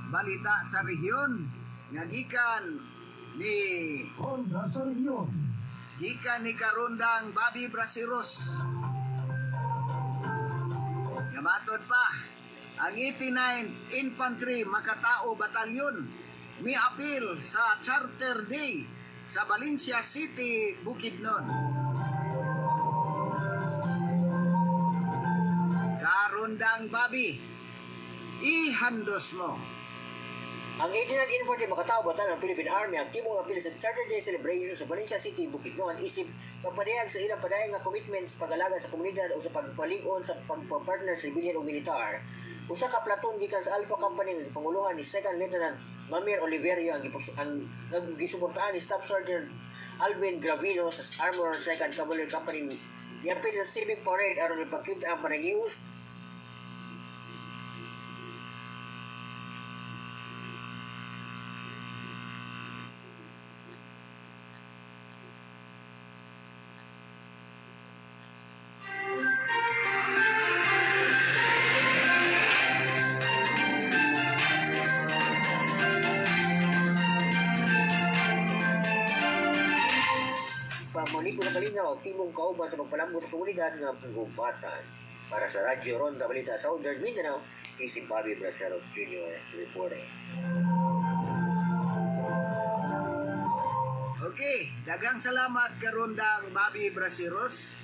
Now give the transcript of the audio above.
Balita sa Rehiyon nga gikan ni Ronda sa Rehiyon. Gikan ni Karundang Bobby Brasiros. Nga matod pa, ang 89 Infantry Makatao Battalion miapil sa Charter Day sa Valencia City, Bukidnon. Karundang Bobby, ihandos mo. Ang 89 Infantry Makatao Battalion ng Philippine Army ang timong apil sa Charter Day Celebration sa Valencia City, Bukidnon isip pagpadayag sa ilang padayon nga commitment sa pag-alaga sa komunidad o sa pagpalig-on sa pagpapartner sa sibilyan o militar. Usa ka platoon gikan sa Alpha Company nga gipanguluhan ni Second Lieutenant Mamir Oliverio ang gisuportahan ni Staff Sergeant Alvin Gravino sa Armor Second Cavalry Company miapil sa civic parade aron ipakita ang panagihus pamuliko na kalinaw ang timong kauban sa pagpalambot sa komunidad nga gubatan. Para sa Radyo Ronda Balita Southern Mindanao, si Bobby Brasero Jr. reporting. Okay, daghang salamat, Karundang Bobby Brasiros.